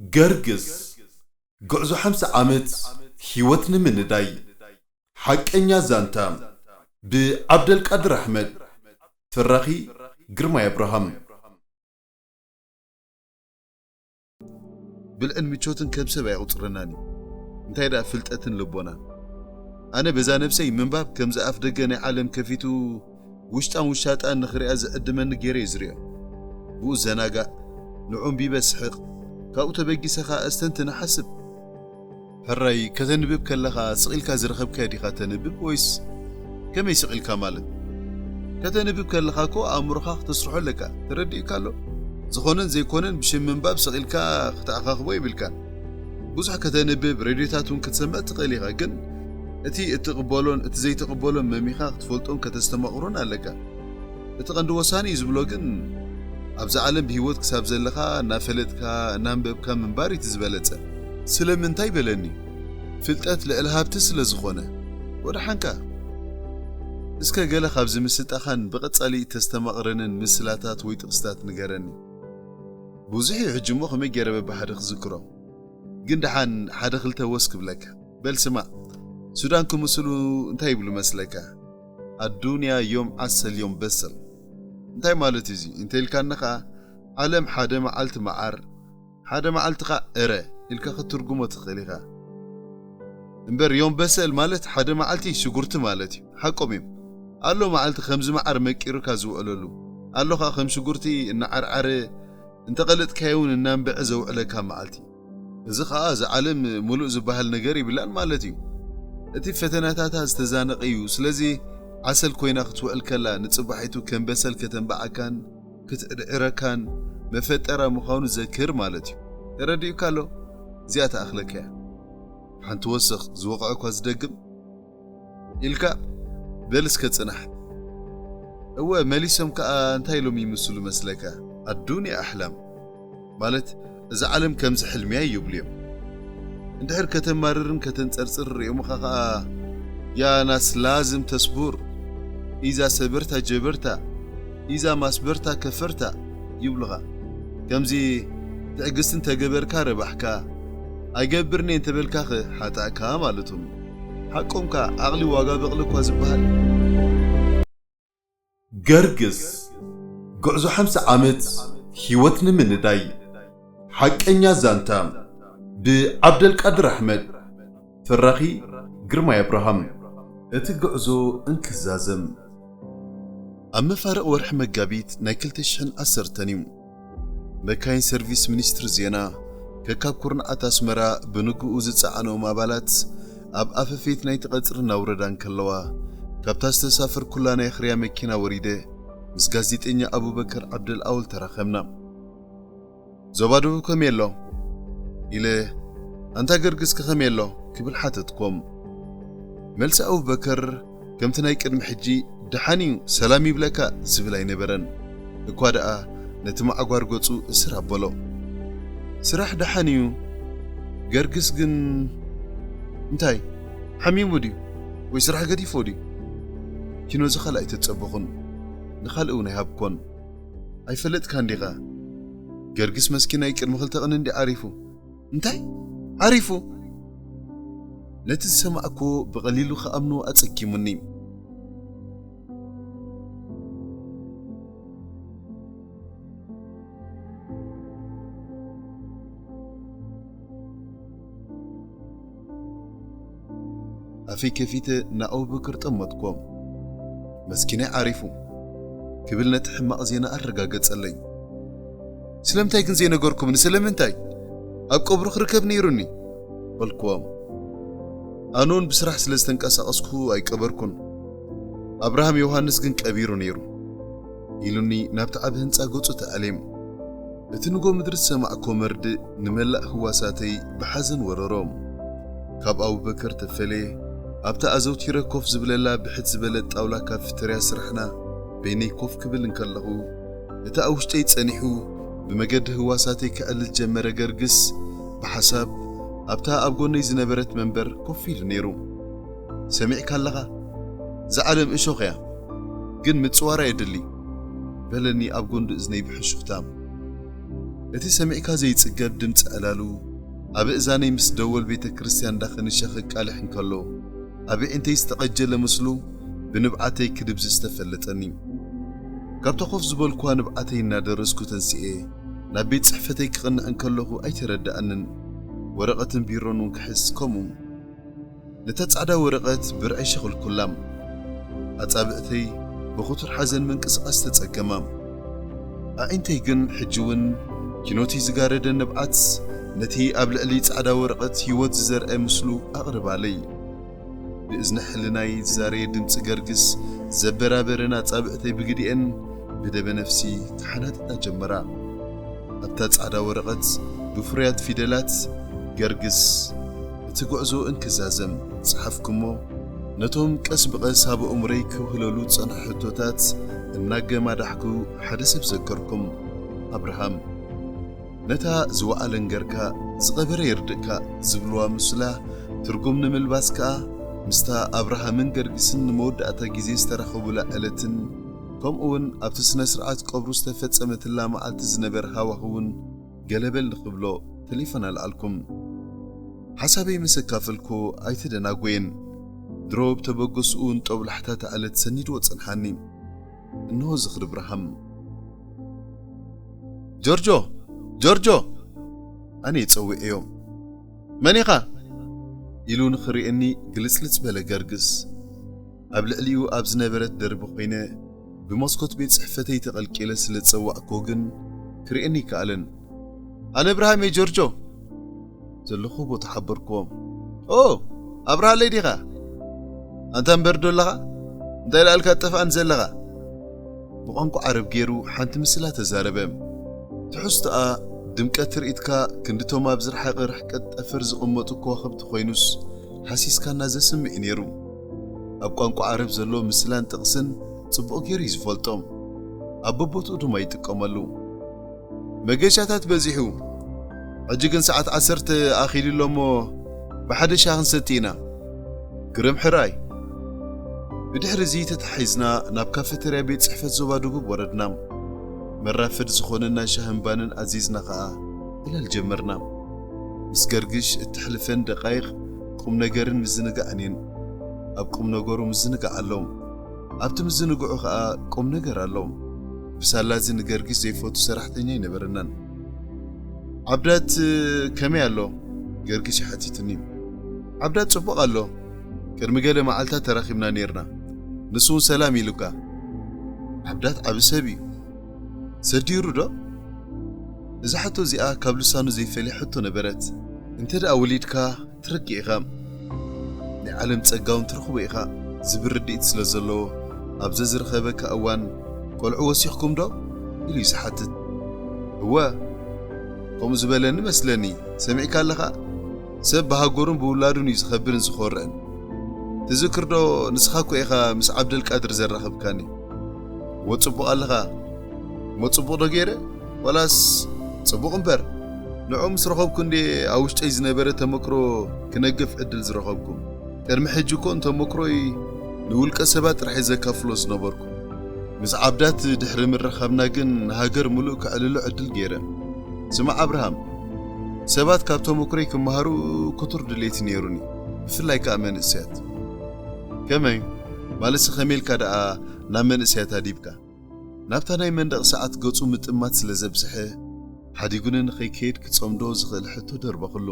ገርግስ፣ ጉዕዞ ሓምሳ ዓመት ህይወት ንምንዳይ። ሓቀኛ ዛንታ፣ ብዓብደልቃድር ኣሕመድ። ተራኺ፣ ግርማይ ኣብርሃም። ብልዕን ምቾትን ከም ሰብ ኣይቑጽረናን እዩ። እንታይ ደኣ ፍልጠትን ልቦናን። ኣነ በዛ ነብሰይ ምንባብ ከምዚ ኣፍ ደገ ናይ ዓለም ከፊቱ ውሽጣን ውሻጣን ንኽሪኣ ዝዕድመኒ ገይረ እየ ዝሪኦ። ብኡ ዘናጋእ፣ ንዑ ኣንቢበ ስሕቕ፣ ካብኡ ተበጊሰ ኸኣ ኣስተንትን እሓስብ። ሕራይ ከተንብብ ከለኻ ስቕ ኢልካ ዝረኸብካዮ ዲኻ ተንብብ ወይስ ከመይ ስቕ ኢልካ ማለት? ከተንብብ ከለኻ እኮ ኣእምሮኻ ክተስርሖ ኣለካ። ተረዲኡካ ኣሎ? ዝኾነን ዘይኮነን ብሽም ምንባብ ስቕ ኢልካ ክትኣኻኽቦ የብልካን። ብዙሕ ከተንብብ፣ ሬድዮታት እውን ክትሰምዕ ትኽእል ኢኻ፣ ግን እቲ እትቕበሎን እቲ ዘይትቕበሎን መሚኻ ክትፈልጦን ከተስተማቕሮን ኣለካ። እቲ ቀንዲ ወሳኒ እዩ ዝብሎ ግን፣ ኣብዛ ዓለም ብህይወት ክሳብ ዘለኻ እናፈለጥካ እናንበብካ ምንባር እዩ እቲ ዝበለጸ። ስለምንታይ በለኒ? ፍልጠት ልዕሊ ሃብቲ ስለ ዝኾነ። ወደሓንካ። እስከ ገለ ካብዚ ምስጣኻን ብቐጻሊ እተስተማቕረንን ምስላታት ወይ ጥቕስታት ንገረኒ። ብዙሕ እዩ ሕጂ እሞ ከመይ ገይረ በብሓደ ክዝክሮ። ግን ደሓን ሓደ ክልተ ወስ ክብለካ። በል ስማዕ፣ ሱዳን ክምስሉ እንታይ ይብሉ መስለካ? ኣዱንያ ዮም ዓሰል ዮም በሰል። እንታይ ማለት እዩ እዚ? እንተ ኢልካኒ ኸኣ፣ ዓለም ሓደ መዓልቲ መዓር፣ ሓደ መዓልቲ ኸኣ እረ ኢልካ ክትትርጉሞ ትኽእል ኢኻ። እምበር ዮም በሰል ማለት ሓደ መዓልቲ ሽጉርቲ ማለት እዩ። ሓቆም እዮም። ኣሎ መዓልቲ ከምዚ መዓር መቂሩካ ዝውዕለሉ፣ ኣሎ ኸኣ ከም ሽጉርቲ እናዓርዓረ፣ እንተቐለጥካዮ እውን እናንብዐ ዘውዕለካ መዓልቲ። እዚ ኸኣ እዛ ዓለም ምሉእ ዝበሃል ነገር የብላን ማለት እዩ። እቲ ፈተናታታ ዝተዛነቐ እዩ። ስለዚ ዓሰል ኮይና ክትውዕል ከላ፣ ንጽባሒቱ ከም በሰል ከተንብዓካን ክትዕድዕረካን መፈጠራ ምዃኑ ዘክር ማለት እዩ። ተረዲኡካ ኣሎ? እዚኣ ትኣኽለካ እያ። ሓንቲ ወሰኽ ዝወቕዐ እኳ ዝደግም ኢልካ በል እስከ ጽናሕ። እወ፣ መሊሶም ከኣ እንታይ ኢሎም ይምስሉ መስለካ? ኣዱንያ ኣሕላም። ማለት፣ እዛ ዓለም ከምዚ ሕልምያ ይብሉ እዮም። እንድሕር ከተማርርን ከተንጸርጽር ርእዮምኻ ከኣ፣ ያ ናስ ላዝም ተስቡር፣ ኢዛ ሰበርታ ጀበርታ፣ ኢዛ ማስበርታ ከፈርታ ይብሉኻ። ከምዚ ትዕግስቲ እንተገበርካ ረባሕካ፣ ኣይገብርን'የ እንተበልካኸ ሓጣእካ ማለቶም እዩ። ሓቆምካ፣ ዓቕሊ ዋጋ በቕሊ እኳ ዝበሃል። ገርግስ፣ ጉዕዞ ሓምሳ ዓመት ህይወት ንምንዳይ። ሓቀኛ ዛንታ፣ ብዓብደልቃድር ኣሕመድ። ተራኺ፣ ግርማይ ኣብርሃም። እቲ ጉዕዞ እንክዛዘም። ኣብ መፋርቕ ወርሒ መጋቢት ናይ ክልተ ሽሕን ዓሰርተን እዩ። መካይን ሰርቪስ ሚኒስትሪ ዜና፣ ከካብ ኩርናዓት ኣስመራ ብንግኡ ዝጸዓነኦም ኣባላት፣ ኣብ ኣፈፌት ናይቲ ቀጽሪ እናውረዳ እንከለዋ፣ ካብታ ዝተሳፈርኩላ ናይ ኣኽርያ መኪና ወሪደ፣ ምስ ጋዜጠኛ ኣቡበከር ዓብደልኣወል ተራኸብና። ዞባ ደቡብ ከመይ ኣሎ? ኢለ፣ ኣንታ ገርግስከ ከመይ ኣሎ? ክብል ሓተትኮም። መልሲ ኣቡበከር፣ ከምቲ ናይ ቅድሚ ሕጂ፣ ደሓን እዩ፣ ሰላም ይብለካ ዝብል ኣይነበረን። እኳ ደኣ ነቲ መዓጓር ገጹ እስር ኣበሎ። ስራሕ ደሓን እዩ፣ ገርግስ ግን እንታይ? ሓሚሙ ድዩ? ወይ ስራሕ ገዲፎ ድዩ? ኪኖ ዝኻልእ ኣይተጸበኹን፣ ንኻልእ እውን ኣይሃብኮን። ኣይፈለጥካን ዲኻ? ገርግስ መስኪናይ ቅድሚ ክልተ ቀን እንዲ ዓሪፉ። እንታይ? ዓሪፉ? ነቲ ዝሰማዕክዎ ብቐሊሉ ክኣምኖ ኣጸጊሙኒ። ኣፈይ ከፊተ ንኣቡበከር ጠመትኮ። መስኪናይ ዓሪፉ ክብል ነቲ ሕማቕ ዜና ኣረጋገጸለይ። ስለምንታይ ግን ዘይነገርኩምኒ? ስለምንታይ? ኣብ ቀብሩ ክርከብ ነይሩኒ በልክዎም። ኣነውን ብስራሕ ስለ ዝተንቀሳቐስኩ ኣይቀበርኩን። ኣብርሃም ዮሃንስ ግን ቀቢሩ ነይሩ ኢሉኒ ናብቲ ዓቢ ህንጻ ገጹ ተኣልየም። እቲ ንጎ ምድሪ ዝሰማዕኮ መርድእ ንመላእ ህዋሳተይ ብሓዘን ወረሮም። ካብ ኣቡበከር ተፈልየ ኣብታ ኣዘውቲረ ኮፍ ዝብለላ ብሕት ዝበለት ጣውላ ካፊተርያ ስራሕና በይነይ ኮፍ ክብል እንከለኹ፣ እቲ ኣብ ውሽጠይ ጸኒሑ ብመገዲ ህዋሳተይ ክዕልል ጀመረ ገርግስ ብሓሳብ ኣብታ ኣብ ጎነይ ዝነበረት መንበር ኮፍ ኢሉ ነይሩ። ሰሚዕካ ኣለኻ? እዛ ዓለም እሾኽ እያ፣ ግን ምጽዋራ የድሊ፣ በለኒ ኣብ ጎንዲ እዝነይ ብሕሹኽታ። እቲ ሰሚዕካ ዘይጽገብ ድምጺ ዕላሉ ኣብ እዛነይ ምስ ደወል ቤተ ክርስቲያን እንዳኸንሸ ክቃልሕ እንከሎ፣ ኣብ ኣዒንተይ ዝተቐጀለ ምስሉ ብንብዓተይ ክድብዝዝ ተፈለጠኒ። ካብታ ኮፍ ዝበልኩዋ ንብዓተይ እናደረዝኩ ተንሲኤ ናብ ቤት ጽሕፈተይ ክቕንዕ እንከለኹ ኣይተረድኣንን። ወረቐትን ቢሮን እውን ክሕዝ ከምኡ። ነታ ጻዕዳ ወረቐት ብርዐይ ሸኹልኩላ። ኣጻብዕተይ ብኽቱር ሓዘን ምንቅስቓስ ተጸገማ። ኣዒንተይ ግን ሕጂ እውን ኪኖቲ ዝጋረደ ንብዓት ነቲ ኣብ ልዕሊ ጻዕዳ ወረቐት ህይወት ዝዘርአ ምስሉ ኣቕርባለይ። ብእዝኒ ሕልናይ ዝዛረየ ድምጺ ገርግስ ዘበራበረን ኣጻብዕተይ ብግዲኤን ብደበ ነፍሲ ክሓናጥጣ ጀመራ። ኣብታ ጻዕዳ ወረቐት ብፍሩያት ፊደላት ገርግስ እቲ ጉዕዞ እንክዛዘም ጸሓፍኩሞ፣ ነቶም ቀስ ብቐስ ኣብ ኣእምሮይ ክውህለሉ ዝጸንሑ ሕቶታት እናገማዳሕኩ ሓደ ሰብ ዘከርኩም። ኣብርሃም። ነታ ዝወዓለን ገርካ ዝቐበረ የርድእካ ዝብልዋ ምስላ ትርጉም ንምልባስ ከኣ ምስታ ኣብርሃምን ገርግስን ንመወዳእታ ግዜ ዝተራኸቡላ ዕለትን ከምኡውን ኣብቲ ስነ ስርዓት ቀብሩ ዝተፈጸመትላ መዓልቲ ዝነበረ ሃዋህውን ገለበል ንኽብሎ ተሌፎን ኣልዓልኩም። ሓሳበይ ምስ ኣካፈልኩ ኣይተደናጎየን። ድሮ ብተበገስኡ ንጦብላሕታ ተዓለት ሰኒድዎ ጸንሓኒ። እንሆ ዝኽሪ ብርሃም። ጆርጆ! ጆርጆ! ኣነ ይጸውዕዮ። መን ኢኻ? ኢሉ ንኽርእየኒ ግልጽልጽ በለ ገርግስ። ኣብ ልዕሊኡ ኣብ ዝነበረት ደርቢ ኮይነ ብመስኮት ቤት ጽሕፈተይ ተቐልቂለ ስለ ዝጸዋዕክዎ ግን ክርእየኒ ኣይከኣለን። ኣነ ብርሃም እየ ጆርጆ! ዘለኹ ቦታ ሓበርክዎ። ኦ! ኣብርሃለይ ዲኻ? ኣንታ እምበር ዶ ኣለኻ? እንታይ ደኣ ኢልካ ትጠፍኣኒ ዘለኻ? ብቋንቋ ዓረብ ገይሩ ሓንቲ ምስላ ተዛረበ። ትሕዝቶኣ ድምቀት ትርኢትካ ክንድቶም ኣብ ዝረሓቐ ርሕቀት ጠፈር ዝቕመጡ ከዋኽብቲ ኮይኑስ ሓሲስካና ዘስምዕ እዩ ነይሩ። ኣብ ቋንቋ ዓረብ ዘሎ ምስላን ጥቕስን ጽቡቕ ገይሩ እዩ ዝፈልጦ። ኣብ በቦትኡ ድማ ይጥቀመሉ። መገሻታት በዚሑ። ሕጂ ግን ሰዓት ዓሰርተ ኣኺሉ ኣሎ እሞ ብሓደ ሻሂ ክንሰቲ ኢና። ግርም ሕራይ። ብድሕሪ እዚ ተታሒዝና ናብ ካፌተርያ ቤት ጽሕፈት ዞባ ደቡብ ወረድና። መራፈዲ ዝኾነና ሻህን ባንን ኣዚዝና ኸኣ ዕላል ጀመርና። ምስ ገርግሽ እተሕልፈን ደቃይቕ ቁም ነገርን ምዝንጋዕን እየን። ኣብ ቁም ነገሩ ምዝንጋዕ ኣሎ። ኣብቲ ምዝንግዑ ኸኣ ቁም ነገር ኣሎ። ብሳላ እዚ ንገርግሽ ዘይፈቱ ሰራሕተኛ ኣይነበረናን። ዓብዳት ከመይ ኣሎ? ገርግሽ ሓቲትኒ። ዓብዳት ጽቡቕ ኣሎ። ቅድሚ ገለ መዓልታት ተራኺብና ኔርና። ንሱ እውን ሰላም ኢሉካ። ዓብዳት ዓቢ ሰብ እዩ። ሰዲሩ ዶ? እዛ ሕቶ እዚኣ ካብ ልሳኑ ዘይፈልያ ሕቶ ነበረት። እንተ ደኣ ወሊድካ ትረግእ ኢኻ። ናይ ዓለም ጸጋ እውን ትረኽቦ ኢኻ ዝብል ርድኢት ስለ ዘለዎ፣ ኣብ ዘዝረኸበካ እዋን፣ "ቆልዑ ወሲኽኩም ዶ?" ኢሉ እዩ ዝሓትት። "እወ፣ ከምኡ ዝበለኒ መስለኒ። ሰሚዕካ ኣለኻ? ሰብ ብሃገሩን ብውላዱን እዩ ዝኸብርን ዝኾርዕን። ትዝክር ዶ ንስኻ እኮ ኢኻ ምስ ዓብደልቃድር ዘራኸብካኒ?" "እወ፣ ጽቡቕ ኣለኻ። እሞ ጽቡቕ ዶ ገይረ? ዋላስ ጽቡቕ እምበር፣ ንዕኡ ምስ ረኸብኩ እንዴ ኣብ ውሽጠይ ዝነበረ ተመክሮ ክነግፍ ዕድል ዝረኸብኩ። ቅድሚ ሕጂ እኮ ንተመክሮይ ንውልቀ ሰባት ጥራሕ እየ ዘካፍሎ ዝነበርኩ። ምስ ዓብዳት ድሕሪ ምርኻብና ግን ንሃገር ምሉእ ከዕልሎ ዕድል ገይረ። ስማዕ ኣብርሃም፣ ሰባት ካብ ተመክሮይ ክመሃሩ ክቱር ድሌት ነይሩኒ፣ ብፍላይ ከኣ መንእሰያት።" "ከመይ? ማለትሲ ከመይ ኢልካ ደኣ ናብ መንእሰያት ኣዲብካ?" ናብታ ናይ መንደቕ ሰዓት ገጹ ምጥማት ስለ ዘብዝሐ፣ ሓዲጉኒ ንኸይከይድ ክጸምዶ ዝኽእል ሕቶ ደርበኽሉ።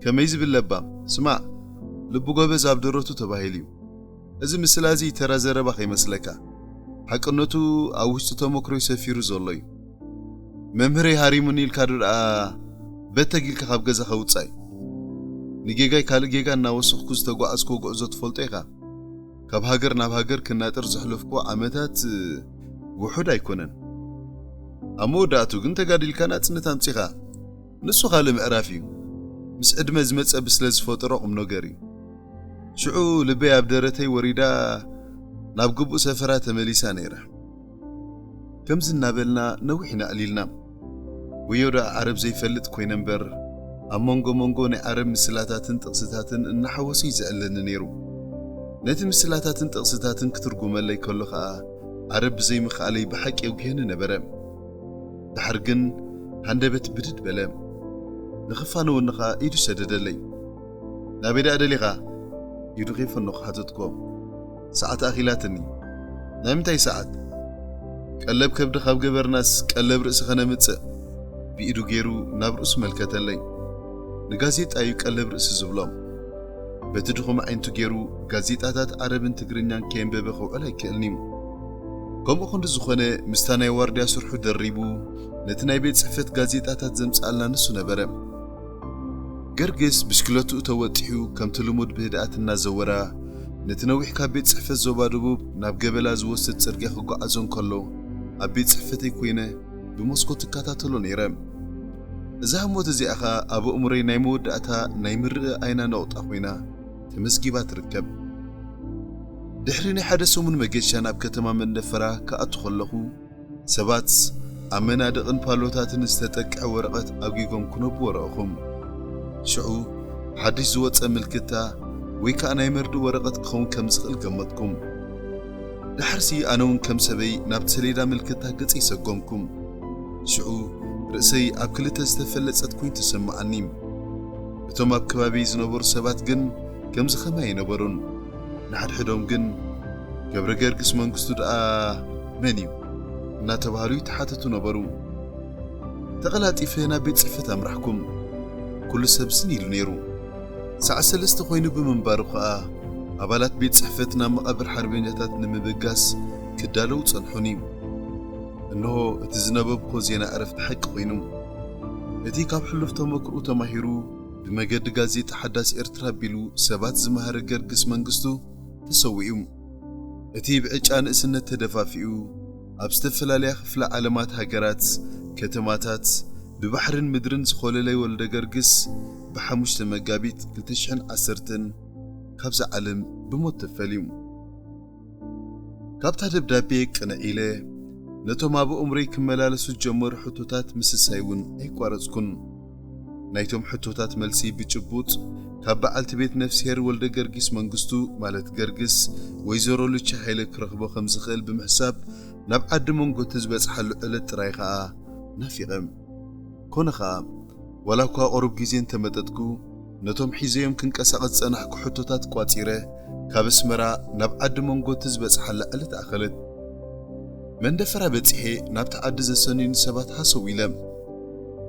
ከመይ ዝብል ለባም፣ ስማዕ፣ ልቢ ጎበዝ ኣብ ደረቱ ተባሂሉ እዩ። እዚ ምስላ እዚ ተራ ዘረባ ከይመስለካ። ሓቅነቱ ኣብ ውሽጢ ተመክሮይ ሰፊሩ ዘሎ እዩ። መምህረይ ሃሪሙኒ ኢልካ ዶ ደኣ በተግ ኢልካ ካብ ገዛኻ ውጻእ እዩ። ንጌጋይ ካልእ ጌጋ እናወሰኽኩ ዝተጓዓዝክዎ ጉዕዞ ትፈልጦ ኢኻ። ካብ ሃገር ናብ ሃገር ክናጠር ዘሕለፍክዎ ዓመታት ውሑድ ኣይኮነን። ኣብ መወዳእቱ ግን ተጋዲልካ ናጽነት ኣምጺኻ። ንሱ ካልእ ምዕራፍ እዩ። ምስ ዕድመ ዝመጸ ብስለት ዝፈጠሮ ቁም ነገር እዩ። ሽዑ ልበይ ኣብ ደረተይ ወሪዳ ናብ ግቡእ ሰፈራ ተመሊሳ ነይራ። ከምዚ እናበልና ነዊሕ ኢና ኣዕሊልና። ወዮ ደኣ ዓረብ ዘይፈልጥ ኮይነ እምበር፣ ኣብ መንጎ መንጎ ናይ ዓረብ ምስላታትን ጥቕስታትን እናሓወሰ እዩ ዘዕለኒ ነይሩ። ነቲ ምስላታትን ጥቕስታትን ክትርጉመለይ ከሎ ኸኣ፣ ዓረብ ብዘይምኽኣለይ ብሓቂ የጉህየኒ ነበረ። ደሓር ግን ሃንደበት ብድድ በለ። ንኽፋነወኒ ኸኣ ኢዱ ሰደደለይ። ናበይ ደኣ ደሊኻ? ኢዱ ከይፈነኹ ሓተትኩዎ። ሰዓት ኣኺላትኒ። ናይ ምንታይ ሰዓት? ቀለብ ከብዲ ካብ ገበርናስ ቀለብ ርእሲ ከነምጽእ። ብኢዱ ገይሩ ናብ ርእሱ መልከተለይ። ንጋዜጣ እዩ ቀለብ ርእሲ ዝብሎ። በቲ ድኹም ዓይንቱ ገይሩ ጋዜጣታት ዓረብን ትግርኛን ከየንበበ ከውዕል ኣይክእልን እዩ። ከምኡ ክንዲ ዝኾነ ምስታ ናይ ዋርድያ ስርሑ ደሪቡ ነቲ ናይ ቤት ጽሕፈት ጋዜጣታት ዘምጽኣልና ንሱ ነበረ። ገርግስ ብሽክለትኡ ተወጢሑ ከምቲ ልሙድ ብህድኣት እናዘወራ ነቲ ነዊሕ ካብ ቤት ጽሕፈት ዞባ ደቡብ ናብ ገበላ ዝወስድ ጽርግያ ክጓዓዞ እንከሎ ኣብ ቤት ጽሕፈተይ ኮይነ ብመስኮት እከታተሎ ነይረ። እዛ ህሞት እዚኣ ኸኣ ኣብ ኣእምሮይ ናይ መወዳእታ ናይ ምርእ ኣይና ነቑጣ ኮይና ተመዝጊባ ትርከብ። ድሕሪ ናይ ሓደ ሰሙን መገሻ ናብ ከተማ መንደፈራ ክኣቱ ከለኹ ሰባት ኣብ መናድቕን ፓሎታትን ዝተጠቅዐ ወረቐት ኣጒጎም ክነብዎ ረእኹም። ሽዑ ሓድሽ ዝወጸ ምልክታ ወይ ከኣ ናይ መርድእ ወረቐት ክኸውን ከም ዝኽእል ገመትኩም። ዳሕርሲ ኣነ እውን ከም ሰበይ ናብቲ ሰሌዳ ምልክታ ገጸይ ሰጎምኩም። ሽዑ ርእሰይ ኣብ ክልተ ዝተፈለጸት ኮይኑ ተሰማዓኒ። እቶም ኣብ ከባቢይ ዝነበሩ ሰባት ግን ከምዚ ኸማይ ኣይነበሩን። ንሓድሕዶም ግን ገብረ ገርግስ መንግስቱ ደኣ መን እዩ እናተባህሉ ይተሓተቱ ነበሩ። ተቐላጢፈ ናብ ቤት ጽሕፈት ኣምራሕኩም። ኩሉ ሰብ ዝን ኢሉ ነይሩ። ሰዓት ሰለስተ ኮይኑ ብምንባሩ ኸኣ ኣባላት ቤት ጽሕፈት ናብ መቓብር ሓርበኛታት ንምብጋስ ክዳለዉ ጸንሑኒ። እንሆ እቲ ዝነበብኮ ዜና ዕረፍቲ ሓቂ ኮይኑ። እቲ ካብ ሕሉፍ ተመክርኡ ተማሂሩ ብመገዲ ጋዜጣ ሓዳስ ኤርትራ ኣቢሉ ሰባት ዝመሃረ ገርግስ መንግስቱ ተሰዊኡ። እቲ ብዕጫ ንእስነት ተደፋፊኡ ኣብ ዝተፈላለያ ክፍለ ዓለማት ሃገራት፣ ከተማታት፣ ብባሕርን ምድርን ዝኾለለ ወልደ ገርግስ ብሓሙሽተ መጋቢት ክልተ ሽሕን ዓሰርተን ካብዛ ዓለም ብሞት ተፈልዩ። ካብታ ደብዳቤ ቅንዕ ኢለ ነቶም ኣብ ኣእምሮይ ክመላለሱ ዝጀመሩ ሕቶታት ምስሳይ እውን ኣይቋረጽኩን። ናይቶም ሕቶታት መልሲ ብጭቡጥ ካብ በዓልቲ ቤት ነፍስሄር ወልደ ገርጊስ መንግስቱ ማለት ገርግስ ወይዘሮ ሉቺ ሃይለ ክረኽቦ ከም ዝኽእል ብምሕሳብ ናብ ዓዲ መንጎቲ ዝበጽሓሉ ዕለት ጥራይ ከኣ ናፊቐ። ኮነ ኸኣ ዋላ እኳ ቁሩብ ግዜ እንተመጠጥኩ ነቶም ሒዘዮም ክንቀሳቐስ ዝጸናሕኩ ሕቶታት ቋጺረ ካብ ኣስመራ ናብ ዓዲ መንጎቲ ዝበጽሓላ ዕለት ኣኸለት። መንደፈራ በጺሐ ናብቲ ዓዲ ዘሰንዩኒ ሰባት ሃሰው ኢለ።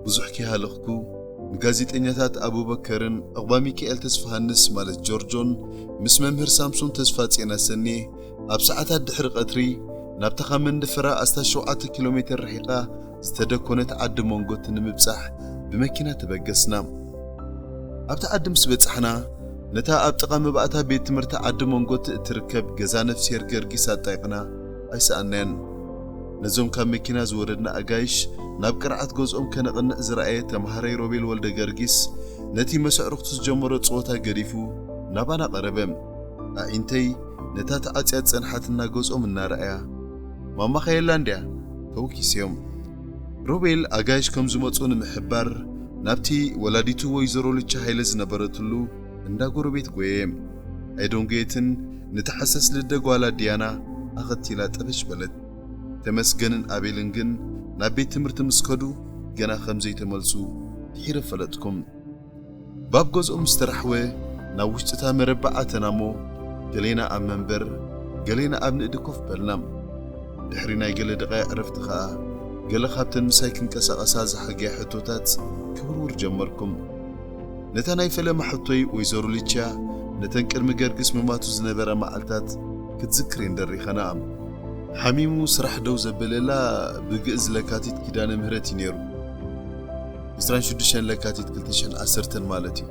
ብዙሕ ከይሃለኽኩ ንጋዜጠኛታት ኣቡበከርን ዕቑባ ሚካኤል ተስፋሃንስ ማለት ጆርጆን ምስ መምህር ሳምሶን ተስፋጽዮን ኣሰንየ ኣብ ሰዓታት ድሕሪ ቀትሪ ናብታ ካብ መንደፈራ ኣስታት ሸውዓተ ኪሎ ሜተር ርሒቓ ዝተደኮነት ዓዲ መንጎቲ ንምብጻሕ ብመኪና ተበገስና። ኣብቲ ዓዲ ምስ በጻሕና ነታ ኣብ ጥቓ መባእታ ቤት ትምህርቲ ዓዲ መንጎቲ እትርከብ ገዛ ነፍስሄር ገርጊስ ኣጣይቕና ኣይሰኣናያን። ነዞም ካብ መኪና ዝወረድና ኣጋይሽ ናብ ቅርዓት ገዝኦም ከነቕንዕ ዝረኣየ ተማሃራይ ሮቤል ወልደ ገርጊስ ነቲ መስ ኣዕሩኽቱ ዝጀመሮ ጸወታ ገዲፉ ናባና ቀረበ። ኣዒንተይ ነታ ተዓጽያ ዝጸንሓትና ገዝኦም እናረኣያ፣ "ማማኻ የላ እንድያ?" ተወኪሰዮም። ሮቤል ኣጋይሽ ከም ዝመጹ ንምሕባር ናብቲ ወላዲቱ ወይዘሮ ልቻ ሃይለ ዝነበረትሉ እንዳ ጎረቤት ጎየ። ኣይደንጎየትን፣ ንተሓሰስ ልደ ጓላ ዲያና ኣኸቲላ ጠበሽ በለት። ተመስገንን ኣቤልን ግን ናብ ቤት ትምህርቲ ምስ ከዱ ገና ከም ዘይተመልሱ ድሒረ ፈለጥኩም። ባብ ገዝኦም ዝተራሕወ ናብ ውሽጢታ መረባ ኣተናሞ፣ ገሌና ኣብ መንበር፣ ገሌና ኣብ ንእዲ ኮፍ በልና። ድሕሪ ናይ ገለ ደቓይቕ ዕረፍቲ ኸኣ፣ ገለ ካብተን ምሳይ ክንቀሳቐሳ ዝሓገያ ሕቶታት ክውርውር ጀመርኩም። ነታ ናይ ፈለማ ሕቶይ ወይዘሮ ሊችያ ነተን ቅድሚ ገርግስ ምማቱ ዝነበራ መዓልታት ክትዝክር እየን ደሪኸና። ሓሚሙ ስራሕ ደው ዘበለላ ብግእዝ ለካቲት ኪዳነ ምህረት እዩ ነይሩ። ዕስራን ሽዱሽተን ለካቲት ክልተ ሽሕን ዓሰርተን ማለት እዩ።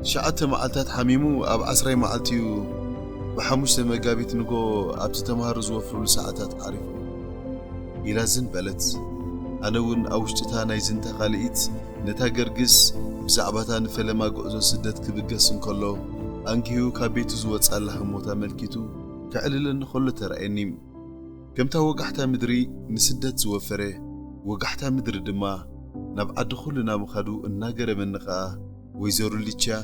ትሽዓተ መዓልታት ሓሚሙ ኣብ ዓስራይ መዓልቲ እዩ ብሓሙሽተ መጋቢት ንጎ ኣብቲ ተምሃሮ ዝወፍርሉ ሰዓታት ዓሪፉ። ኢላ ዝን በለት። ኣነ እውን ኣብ ውሽጢታ ናይ ዝንታ ካልኢት ነታ ገርግስ ብዛዕባታ ንፈለማ ጉዕዞ ስደት ክብገስ እንከሎ ኣንጊሁ ካብ ቤቱ ዝወጻላ ህሞት ኣመልኪቱ ከዕልለኒ ከሎ ተራእየኒ። ከምታ ወጋሕታ ምድሪ ንስደት ዝወፈረ፣ ወጋሕታ ምድሪ ድማ ናብ ዓዲ ኩልና ምኻዱ እናገረመኒ ኸኣ፣ ወይዘሮ ሊችያ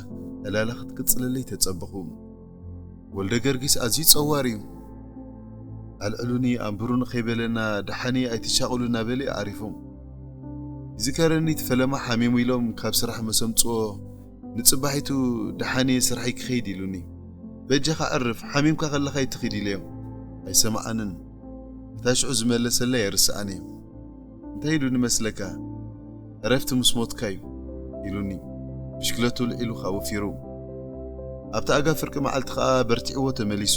ዕላላ ክትቅጽለለይ ተጸበኹ። "ወልደ ገርጊስ ኣዝዩ ጸዋር እዩ። ኣልዕሉኒ ኣንብሩኒ ከይበለና ደሓኒ ኣይትሻቕሉ" እናበለ እዩ ዓሪፉ። ይዝከረኒ፣ እቲ ፈለማ ሓሚሙ ኢሎም ካብ ስራሕ መሰምፅዎ ንፅባሒቱ፣ "ደሓን እየ፣ ስራሐይ ክኸይድ" ኢሉኒ። "በጃኻ ዕርፍ፣ ሓሚምካ ከለኻ ኣይትኺድ" ኢለዮ። ኣይሰምዓንን። እታ ሽዑ ዝመለሰለይ ኣይርስዓን እየ። እንታይ ኢሉኒ መስለካ? "ዕረፍቲ ምስ ሞትካ እዩ" ኢሉኒ። ብሽክለቱ ልዒሉ ከኣ ወፊሩ። ኣብታ ኣጋ ፍርቂ መዓልቲ ከኣ በርቲዕዎ ተመሊሱ።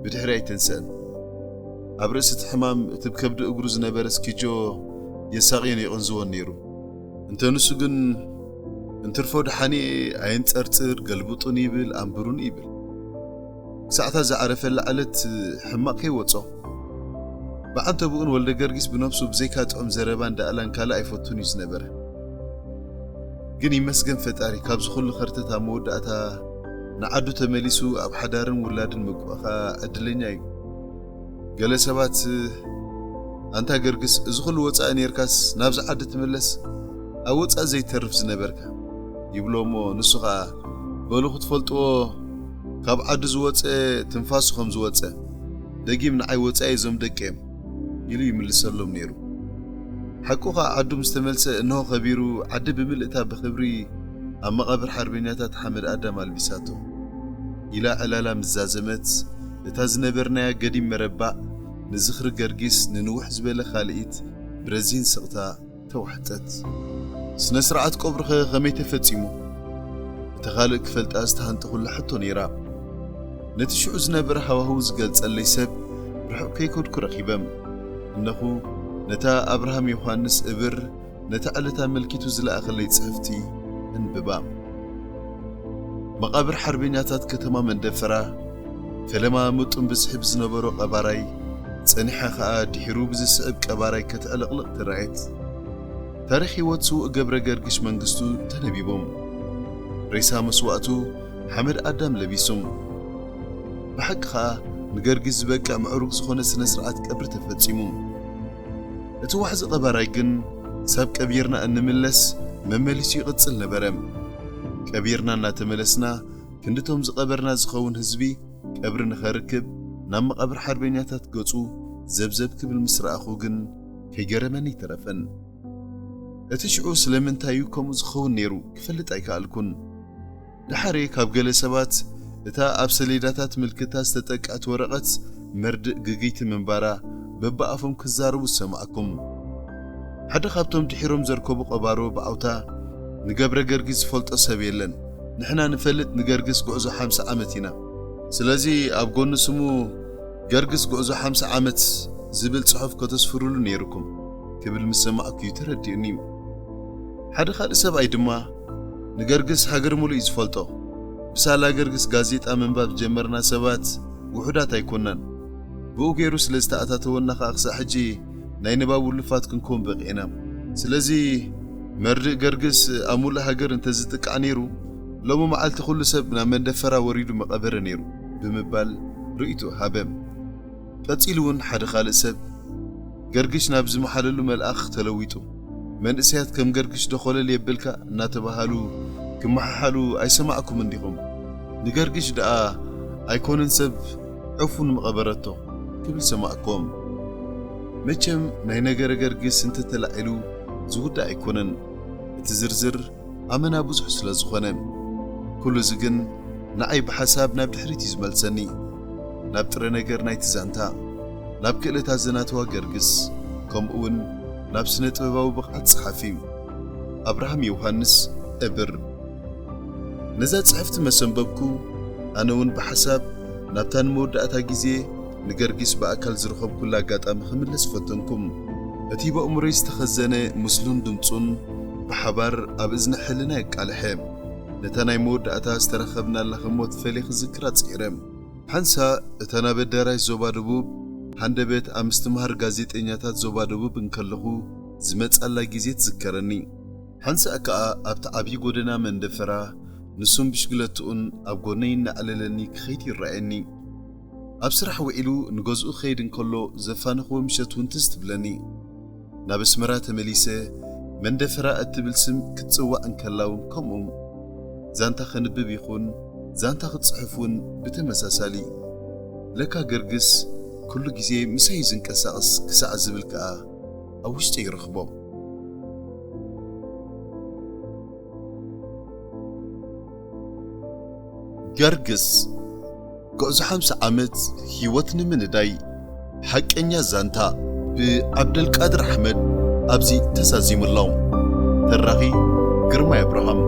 ብድሕሪ ኣይተንስአን። ኣብ ርእሲ እቲ ሕማም እቲ ብከብዲ እግሩ ዝነበረ ስኪጆ የሳቕዮን የቕንዝዎን ነይሩ። እንተ ንሱ ግን እንትርፎ ደሓን እየ፣ ኣየንጸርጽር፣ ገልብጡን ይብል፣ ኣንብሩን ይብል። ክሳዕታ ዝዓረፈላ ዕለት ሕማቕ ከይወጾ። ብዓንተብኡን ወልደ ገርጊስ ብነብሱ ብዘይካ ጥዑም ዘረባን ዳእላን ካልእ ኣይፈቱን እዩ ዝነበረ። ግን ይመስገን ፈጣሪ፣ ካብዚ ኩሉ ከርተት ኣብ መወዳእታ ንዓዱ ተመሊሱ ኣብ ሓዳርን ውላድን ምብቋ ኸኣ ዕድለኛ እዩ። ገለ ሰባት፣ "ኣንታ ገርግስ፣ እዚ ኩሉ ወጻኢ ኔርካስ ናብዚ ዓዲ ትምለስ? ኣብ ወጻኢ ዘይተርፍ ዝነበርካ?" ይብሎ እሞ ንሱ ኸኣ፣ "በሉ ክትፈልጥዎ፣ ካብ ዓዱ ዝወጸ ትንፋሱ ከም ዝወጸ፣ ደጊም ንዓይ ወጻኢ እዞም ደቂ እዮም" ኢሉ ይምልሰሎም ነይሩ። ሓቁ ኸኣ ዓዱ ምስ ተመልሰ፣ እንሆ ከቢሩ፣ ዓዲ ብምልእታ ብኽብሪ ኣብ መቓብር ሓርበኛታት ሓመድ ኣዳም ኣልቢሳቶ። ኢላ ዕላላ ምስ ዛዘመት፣ እታ ዝነበርናያ ገዲም መረባዕ ንዝኽሪ ገርጊስ ንንውሕ ዝበለ ካልኢት ብረዚን ስቕታ ተዋሕጠት። ስነ ስርዓት ቀብሩኸ ከመይ ተፈጺሙ? እታ ካልእ ክፈልጣ ዝተሃንጠኹላ ሕቶ ነይራ። ነቲ ሽዑ ዝነበረ ሃዋህው ዝገልጸለይ ሰብ ርሑቕ ከይከድኩ ረኺበ። እነኹ ነታ ኣብርሃም ዮሃንስ እብር ነታ ዕለት ኣመልኪቱ ዝለኣኸለይ ጽሕፍቲ እንብባ። መቓብር ሓርበኛታት ከተማ መንደፈራ፣ ፈለማ ምጡን ብዝሒ ብዝነበሮ ቀባራይ፣ ጸኒሓ ኸኣ ድሒሩ ብዝስዕብ ቀባራይ ከተዕለቕልቕ ተራእየት። ታሪኽ ህይወት ስዉእ ገብረ ገርግሽ መንግስቱ ተነቢቡ። ሬሳ መስዋእቱ ሓመድ ኣዳም ለቢሱ። ብሓቂ ኸኣ ንገርግሽ ዝበቅዕ ምዕሩግ ዝኾነ ስነ ስርዓት ቀብሪ ተፈጺሙ። እቲ ዋሕዚ ቀባራይ ግን ሳብ ቀቢርና እንምለስ መመሊሱ ይቕጽል ነበረ። ቀቢርና እናተመለስና ክንድቶም ዝቐበርና ዝኸውን ህዝቢ ቀብሪ ንኸርክብ ናብ መቓብር ሓርበኛታት ገጹ ዘብዘብ ክብል ምስ ረኣኹ ግን ከይገረመኒ ኣይተረፈን። እቲ ሽዑ ስለምንታይ እዩ ከምኡ ዝኸውን ነይሩ ክፈልጥ ኣይከኣልኩን። ደሓር ካብ ገለ ሰባት እታ ኣብ ሰሌዳታት ምልክታ ዝተጠቅዐት ወረቐት መርድእ ግግይቲ ምንባራ በብኣፎም ክዛረቡ ዝሰማዕኩም። ሓደ ካብቶም ድሒሮም ዘርከቡ ቀባሮ ብዓውታ፣ "ንገብረ ገርጊስ ዝፈልጦ ሰብ የለን። ንሕና ንፈልጥ ንገርግስ ጉዕዞ ሓምሳ ዓመት ኢና። ስለዚ ኣብ ጎኒ ስሙ ገርግስ ጉዕዞ ሓምሳ ዓመት ዝብል ጽሑፍ ከተስፍሩሉ ነይርኩም" ክብል ምስ ሰማዕኩ እዩ ተረዲኡኒ። ሓደ ካልእ ሰብኣይ ድማ፣ "ንገርግስ ሃገር ሙሉእ እዩ ዝፈልጦ። ብሳላ ገርግስ ጋዜጣ ምንባብ ዝጀመርና ሰባት ውሑዳት ኣይኮናን። ብኡ ገይሩ ስለ ዝተኣታተወና ኸኣ ክሳዕ ሕጂ ናይ ንባብ ውሉፋት ክንከውን በቒዕና። ስለዚ መርድእ ገርግስ ኣብ ሙሉእ ሃገር እንተዝጥቃዕ ነይሩ፣ ሎሚ መዓልቲ ኩሉ ሰብ ናብ መንደፈራ ወሪዱ መቐበረ ነይሩ" ብምባል ርእይቶ ሃበ። ቀጺሉ እውን ሓደ ካልእ ሰብ፣ "ገርግሽ ናብ ዝመሓለሉ መልኣኽ ተለዊጡ፣ መንእሰያት ከም ገርግሽ ዶ ኾለል የብልካ እናተባሃሉ ክመሓሓሉ ኣይሰማዕኩምን ዲኹም? ንገርግሽ ደኣ ኣይኮነን ሰብ ዕፉን ምቐበረቶ" ክብል ሰማዕኩም። መቸም ናይ ነገረ ገርግስ እንተተላዒሉ ዝውዳእ ኣይኮነን። እቲ ዝርዝር ኣመና ብዙሕ ስለ ዝኾነ። ኩሉ እዚ ግን ንዓይ ብሓሳብ ናብ ድሕሪት እዩ ዝመልሰኒ። ናብ ጥረ ነገር ናይቲ ዛንታ፣ ናብ ክእለት ኣዘናትዋ ገርግስ፣ ከምኡውን ናብ ስነ ጥበባዊ ብቕዓት ጸሓፊ ኣብርሃም ዮሃንስ እብር። ነዛ ጽሕፍቲ መሰንበብኩ፣ ኣነ እውን ብሓሳብ ናብታ ንመወዳእታ ግዜ ንገርጊስ ብኣካል ዝረኸብኩላ ኣጋጣሚ ክምለስ ፈተንኩም። እቲ ብኣእምሮይ ዝተኸዘነ ምስሉን ድምጹን ብሓባር ኣብ እዝኒ ሕልና የቃልሐ። ነታ ናይ መወዳእታ ዝተረኸብናላ ህሞት ፈልየ ክዝክራ ጽዒረ። ሓንሳእ እታ ናብ ኣዳራሽ ዞባ ደቡብ ሃንደበት ኣብ ምስትምሃር ጋዜጠኛታት ዞባ ደቡብ እንከለኹ ዝመጻላ ግዜ ትዝከረኒ። ሓንሳእ ከኣ ኣብቲ ዓብዪ ጎደና መንደፈራ ንሱን ብሽግለትኡን ኣብ ጎነይ እናዕለለኒ ክኸይድ ይረኣየኒ። ኣብ ስራሕ ውዒሉ ንገዝኡ ክኸይድ እንከሎ ዘፋነኽዎ ምሸት እውን ትዝ ትብለኒ። ናብ ኣስመራ ተመሊሰ መንደፈራ እትብል ስም ክትጽዋዕ እንከላ እውን ከምኡ። ዛንታ ከንብብ ይኹን ዛንታ ክትጽሕፍ እውን ብተመሳሳሊ። ለካ ገርግስ ኩሉ ግዜ ምሳይ እዩ ዝንቀሳቐስ ክሳዕ ዝብል ከኣ ኣብ ውሽጠይ ይረኽቦ። ገርግስ፣ ጉዕዞ ሓምሳ ዓመት ህይወት ንምንዳይ ሓቀኛ ዛንታ ብዓብደልቃድር ኣሕመድ ኣብዚ ተዛዚሙ ኣሎ። ተራኺ ግርማይ ኣብርሃም።